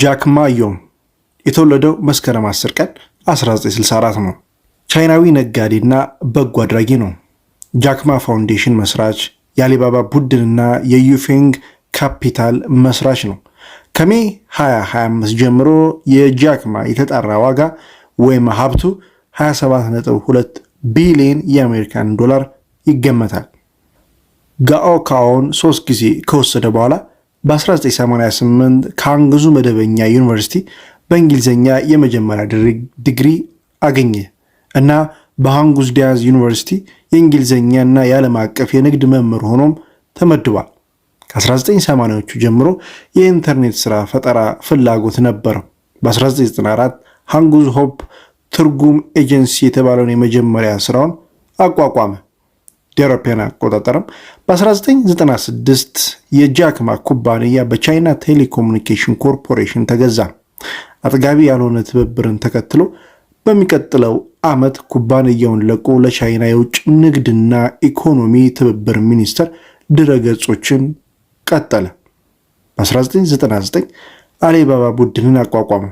ጃክ ማ ዩን የተወለደው መስከረም 10 ቀን 1964 ነው። ቻይናዊ ነጋዴና በጎ አድራጊ ነው። ጃክ ማ ፋውንዴሽን መስራች፣ የአሊባባ ቡድንና የዩፌንግ ካፒታል መስራች ነው። ከ May 2025 ጀምሮ የጃክማ የተጣራ ዋጋ ወይም ሀብቱ 27.2 ቢሊዮን የአሜሪካን ዶላር ይገመታል። ጋኦካኦን ሶስት ጊዜ ከወሰደ በኋላ በ1988 ከሃንግዙ መደበኛ ዩኒቨርሲቲ በእንግሊዝኛ የመጀመሪያ ዲግሪ አገኘ እና በሃንጉዝ ዲያዝ ዩኒቨርሲቲ የእንግሊዝኛና የዓለም አቀፍ የንግድ መምህር ሆኖም ተመድቧል። ከ1980ዎቹ ጀምሮ የኢንተርኔት ሥራ ፈጠራ ፍላጎት ነበረው። በ1994 ሃንጉዝ ሆፕ ትርጉም ኤጀንሲ የተባለውን የመጀመሪያ ስራውን አቋቋመ። እንደ አቆጣጠርም በ1996 የጃክማ ኩባንያ በቻይና ቴሌኮሙኒኬሽን ኮርፖሬሽን ተገዛ። አጥጋቢ ያልሆነ ትብብርን ተከትሎ በሚቀጥለው ዓመት ኩባንያውን ለቆ ለቻይና የውጭ ንግድና ኢኮኖሚ ትብብር ሚኒስቴር ድረገጾችን ቀጠለ። በ1999 አሊባባ ቡድንን አቋቋመ።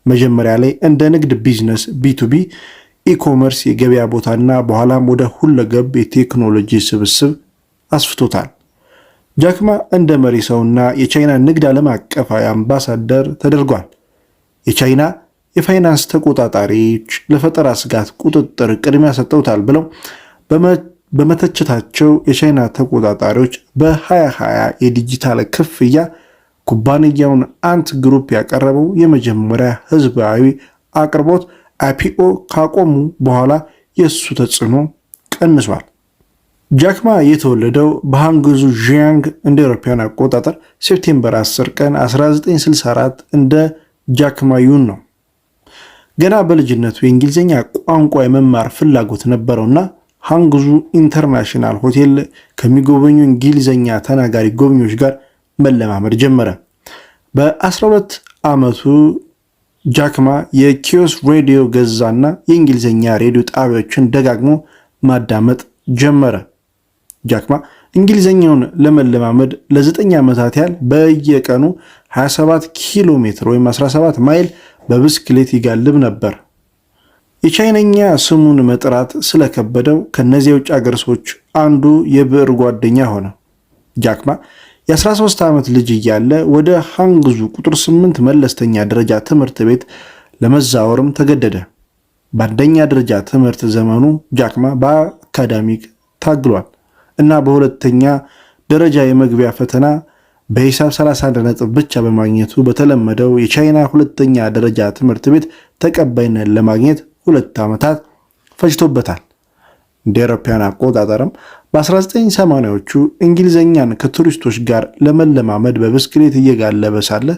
መጀመሪያ ላይ እንደ ንግድ ቢዝነስ B2B e-commerce የገበያ ቦታና በኋላም ወደ ሁለገብ የቴክኖሎጂ ስብስብ አስፍቶታል። ጃክማ እንደ መሪ ሰውና የቻይና ንግድ ዓለም አቀፋዊ አምባሳደር ተደርጓል። የቻይና የፋይናንስ ተቆጣጣሪዎች ለፈጠራ ስጋት ቁጥጥር ቅድሚያ ሰጥተውታል ብለው በመተቸታቸው የቻይና ተቆጣጣሪዎች በ2020 የዲጂታል ክፍያ ኩባንያውን አንት ግሩፕ ያቀረበው የመጀመሪያ ህዝባዊ አቅርቦት IPO ካቆሙ በኋላ የእሱ ተጽዕኖ ቀንሷል። ጃክማ የተወለደው በሃንግዙ ዢያንግ እንደ አውሮፓውያን አቆጣጠር September 10 ቀን 1964 እንደ ጃክማ ዩን ነው። ገና በልጅነቱ የእንግሊዝኛ ቋንቋ የመማር ፍላጎት ነበረውና ሃንግዙ ኢንተርናሽናል ሆቴል ከሚጎበኙ እንግሊዝኛ ተናጋሪ ጎብኚዎች ጋር መለማመድ ጀመረ። በ12 ዓመቱ ጃክማ የኪዮስክ ሬዲዮ ገዛና የእንግሊዝኛ ሬዲዮ ጣቢያዎችን ደጋግሞ ማዳመጥ ጀመረ። ጃክማ እንግሊዝኛውን ለመለማመድ ለ9 ዓመታት ያህል በየቀኑ 27 ኪሎ ሜትር ወይም 17 ማይል በብስክሌት ይጋልብ ነበር። የቻይነኛ ስሙን መጥራት ስለከበደው ከእነዚህ የውጭ አገር ሰዎች አንዱ የብዕር ጓደኛ ሆነ። ጃክማ የ13 ዓመት ልጅ እያለ ወደ ሃንግዙ ቁጥር 8 መለስተኛ ደረጃ ትምህርት ቤት ለመዛወርም ተገደደ። በአንደኛ ደረጃ ትምህርት ዘመኑ ጃክማ በአካዳሚክ ታግሏል እና በሁለተኛ ደረጃ የመግቢያ ፈተና በሂሳብ 31 ነጥብ ብቻ በማግኘቱ በተለመደው የቻይና ሁለተኛ ደረጃ ትምህርት ቤት ተቀባይነት ለማግኘት 2 ዓመታት ፈጅቶበታል። እንደ አውሮፓውያን አቆጣጠርም በ1980ዎቹ እንግሊዝኛን ከቱሪስቶች ጋር ለመለማመድ በብስክሌት እየጋለበ ሳለ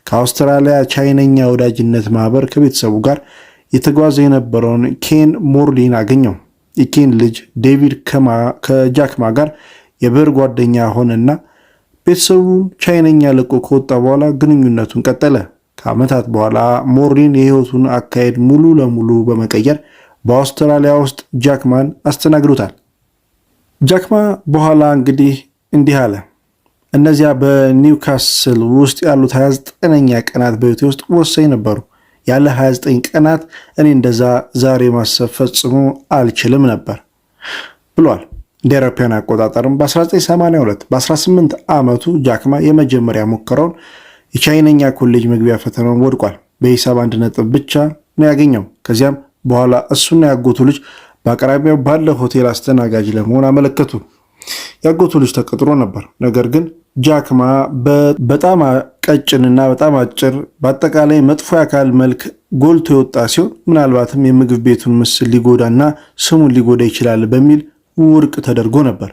ከአውስትራሊያ ቻይነኛ ወዳጅነት ማህበር ከቤተሰቡ ጋር የተጓዘ የነበረውን ኬን ሞርሊን አገኘው። የኬን ልጅ ዴቪድ ከጃክማ ጋር የብዕር ጓደኛ ሆነና ቤተሰቡ ቻይነኛ ለቆ ከወጣ በኋላ ግንኙነቱን ቀጠለ። ከዓመታት በኋላ ሞርሊን የህይወቱን አካሄድ ሙሉ ለሙሉ በመቀየር በአውስትራሊያ ውስጥ ጃክማን አስተናግዶታል። ጃክማ በኋላ እንግዲህ እንዲህ አለ። እነዚያ በኒውካስል ውስጥ ያሉት 29ኛ ቀናት በህይወቴ ውስጥ ወሳኝ ነበሩ። ያለ 29 ቀናት እኔ እንደዛ ዛሬ ማሰብ ፈጽሞ አልችልም ነበር ብሏል። እንደ አውሮፓውያን አቆጣጠርም በ1982 በ18 ዓመቱ ጃክማ የመጀመሪያ ሙከራውን የቻይነኛ ኮሌጅ መግቢያ ፈተናውን ወድቋል። በሂሳብ 1 ነጥብ ብቻ ነው ያገኘው። ከዚያም በኋላ እሱና ያጎቱ ልጅ በአቅራቢያው ባለ ሆቴል አስተናጋጅ ለመሆን አመለከቱ። ያጎቱ ልጅ ተቀጥሮ ነበር። ነገር ግን ጃክማ በጣም ቀጭንና በጣም አጭር፣ በአጠቃላይ መጥፎ የአካል መልክ ጎልቶ የወጣ ሲሆን ምናልባትም የምግብ ቤቱን ምስል ሊጎዳና ስሙን ሊጎዳ ይችላል በሚል ውድቅ ተደርጎ ነበር።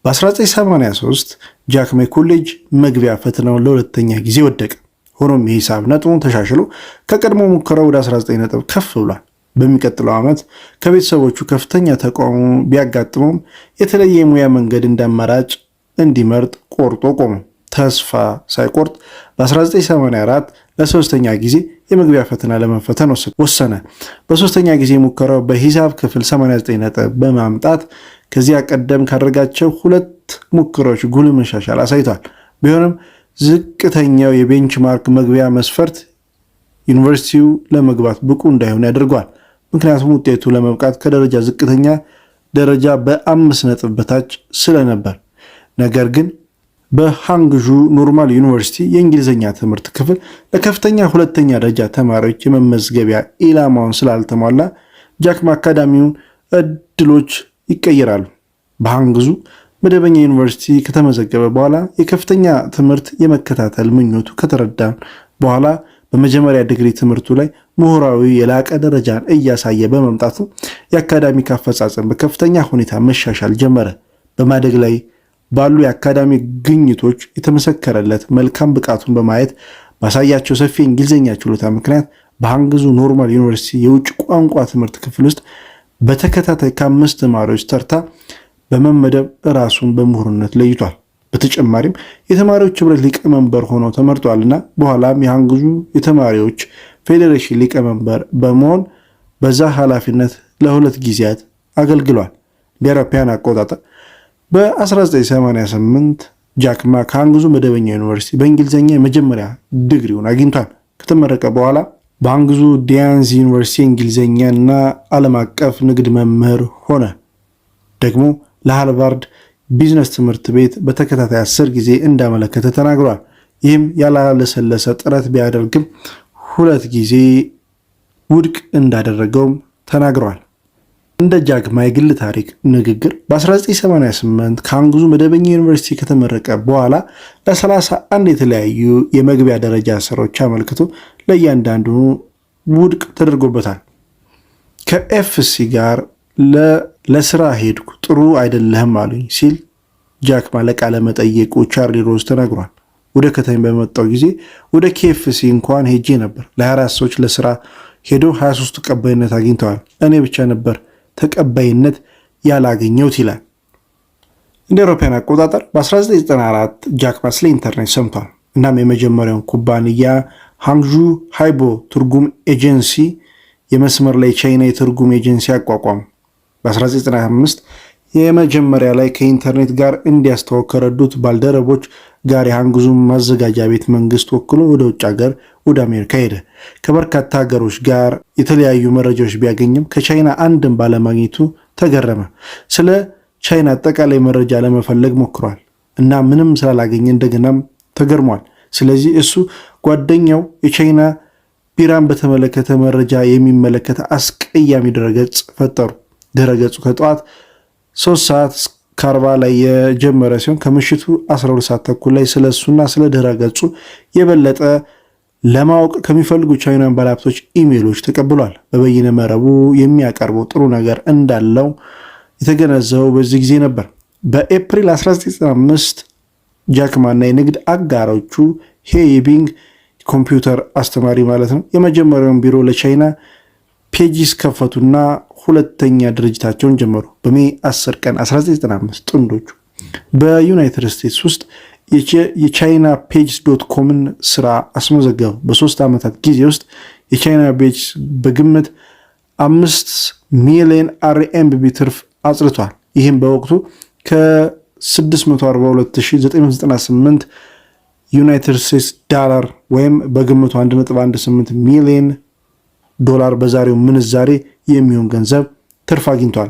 በ1983 ጃክማ ኮሌጅ መግቢያ ፈተናውን ለሁለተኛ ጊዜ ወደቀ። ሆኖም የሂሳብ ነጥቡ ተሻሽሎ ከቀድሞ ሙከራው ወደ 19 ነጥብ ከፍ ብሏል። በሚቀጥለው ዓመት ከቤተሰቦቹ ከፍተኛ ተቃውሞ ቢያጋጥመውም የተለየ የሙያ መንገድ እንዳማራጭ እንዲመርጥ ቆርጦ ቆመ። ተስፋ ሳይቆርጥ በ1984 ለሶስተኛ ጊዜ የመግቢያ ፈተና ለመፈተን ወሰነ። በሶስተኛ ጊዜ ሙከራው በሂሳብ ክፍል 89 ነጥብ በማምጣት ከዚያ ቀደም ካደረጋቸው ሁለት ሙከራዎች ጉልህ መሻሻል አሳይቷል። ቢሆንም ዝቅተኛው የ benchmark መግቢያ መስፈርት ዩኒቨርሲቲው ለመግባት ብቁ እንዳይሆን ያደርገዋል። ምክንያቱም ውጤቱ ለመብቃት ከደረጃ ዝቅተኛ ደረጃ በ5 ነጥብ በታች ስለነበር። ነገር ግን በሃንግዡ ኖርማል ዩኒቨርሲቲ የእንግሊዝኛ ትምህርት ክፍል ለከፍተኛ ሁለተኛ ደረጃ ተማሪዎች የመመዝገቢያ ኢላማውን ስላልተሟላ ጃክማ አካዳሚውን እድሎች ይቀየራሉ። በሃንግዙ መደበኛ ዩኒቨርሲቲ ከተመዘገበ በኋላ የከፍተኛ ትምህርት የመከታተል ምኞቱ ከተረዳ በኋላ በመጀመሪያ ዲግሪ ትምህርቱ ላይ ምሁራዊ የላቀ ደረጃን እያሳየ በመምጣቱ የአካዳሚክ አፈጻጸም በከፍተኛ ሁኔታ መሻሻል ጀመረ። በማደግ ላይ ባሉ የአካዳሚክ ግኝቶች የተመሰከረለት መልካም ብቃቱን በማየት ባሳያቸው ሰፊ የእንግሊዝኛ ችሎታ ምክንያት በሃንግዙ ኖርማል ዩኒቨርሲቲ የውጭ ቋንቋ ትምህርት ክፍል ውስጥ በተከታታይ ከአምስት ተማሪዎች ተርታ በመመደብ ራሱን በምሁርነት ለይቷል። በተጨማሪም የተማሪዎች ህብረት ሊቀመንበር ሆኖ ተመርጧልና በኋላም የሃንግዙ የተማሪዎች ፌዴሬሽን ሊቀመንበር በመሆን በዛ ኃላፊነት ለሁለት ጊዜያት አገልግሏል። እንደ አውሮፓውያን አቆጣጠር በ1988 ጃክማ ከሃንግዙ መደበኛ ዩኒቨርሲቲ በእንግሊዝኛ የመጀመሪያ ዲግሪውን አግኝቷል። ከተመረቀ በኋላ በሃንግዙ ዲያንዚ ዩኒቨርሲቲ እንግሊዝኛ እና ዓለም አቀፍ ንግድ መምህር ሆነ። ደግሞ ለሃርቫርድ ቢዝነስ ትምህርት ቤት በተከታታይ 10 ጊዜ እንዳመለከተ ተናግሯል። ይህም ያላለሰለሰ ጥረት ቢያደርግም ሁለት ጊዜ ውድቅ እንዳደረገውም ተናግረዋል። እንደ ጃክማ የግል ታሪክ ንግግር በ1988 ከሃንግዙ መደበኛ ዩኒቨርሲቲ ከተመረቀ በኋላ ለ31 የተለያዩ የመግቢያ ደረጃ ስራዎች አመልክቶ ለእያንዳንዱ ውድቅ ተደርጎበታል። ከ KFC ጋር ለስራ ሄድኩ፣ ጥሩ አይደለህም አሉኝ ሲል ጃክማ ለቃለ መጠየቁ ቻርሊ ሮዝ ተናግሯል። ወደ ከተማ በመጣው ጊዜ ወደ KFC እንኳን ሄጄ ነበር። ለ24 ሰዎች ለስራ ሄዶ 23 ተቀባይነት አግኝተዋል። እኔ ብቻ ነበር ተቀባይነት ያላገኘሁት ይላል። እንደ አውሮፓውያን አቆጣጠር በ1994 ጃክማ ስለ ኢንተርኔት ሰምቷል። እናም የመጀመሪያውን ኩባንያ ሃንግዡ ሃይቦ ትርጉም ኤጀንሲ የመስመር ላይ ቻይና የትርጉም ኤጀንሲ አቋቋም። በ1995 የመጀመሪያ ላይ ከኢንተርኔት ጋር እንዲያስተዋውቅ ከረዱት ባልደረቦች ጋር የሃንግዙ ማዘጋጃ ቤት መንግስት ወክሎ ወደ ውጭ ሀገር ወደ አሜሪካ ሄደ። ከበርካታ ሀገሮች ጋር የተለያዩ መረጃዎች ቢያገኝም ከቻይና አንድም ባለማግኘቱ ተገረመ። ስለ ቻይና አጠቃላይ መረጃ ለመፈለግ ሞክሯል እና ምንም ስላላገኘ እንደገናም ተገርሟል። ስለዚህ እሱ ጓደኛው የቻይና ቢራን በተመለከተ መረጃ የሚመለከት አስቀያሚ ድረገጽ ፈጠሩ። ድረገጹ ከጠዋት 3 ሰዓት ከ40 ላይ የጀመረ ሲሆን ከምሽቱ 12 ሰዓት ተኩል ላይ ስለ እሱና ስለ ድረ ገጹ የበለጠ ለማወቅ ከሚፈልጉ ቻይናን ባለሀብቶች ኢሜይሎች ተቀብሏል። በበይነ መረቡ የሚያቀርበው ጥሩ ነገር እንዳለው የተገነዘበው በዚህ ጊዜ ነበር። በኤፕሪል 1995 ጃክማና የንግድ አጋሮቹ ሄይቢንግ ኮምፒውተር አስተማሪ ማለት ነው፣ የመጀመሪያውን ቢሮ ለቻይና ፔጂስ ከፈቱና ሁለተኛ ድርጅታቸውን ጀመሩ። በ May 10 ቀን 1995 ጥንዶቹ በዩናይትድ ስቴትስ ውስጥ የቻይና ፔጅስ dot com ን ስራ አስመዘገቡ። በ3 ዓመታት ጊዜ ውስጥ የቻይና ፔጅስ በግምት 5 ሚሊዮን RMB ትርፍ አጽድቷል። ይህም በወቅቱ ከ642,998 ዩናይትድ ስቴትስ ዳላር ወይም በግምቱ 1.18 ሚሊዮን ዶላር በዛሬው ምንዛሬ የሚሆን ገንዘብ ትርፍ አግኝቷል።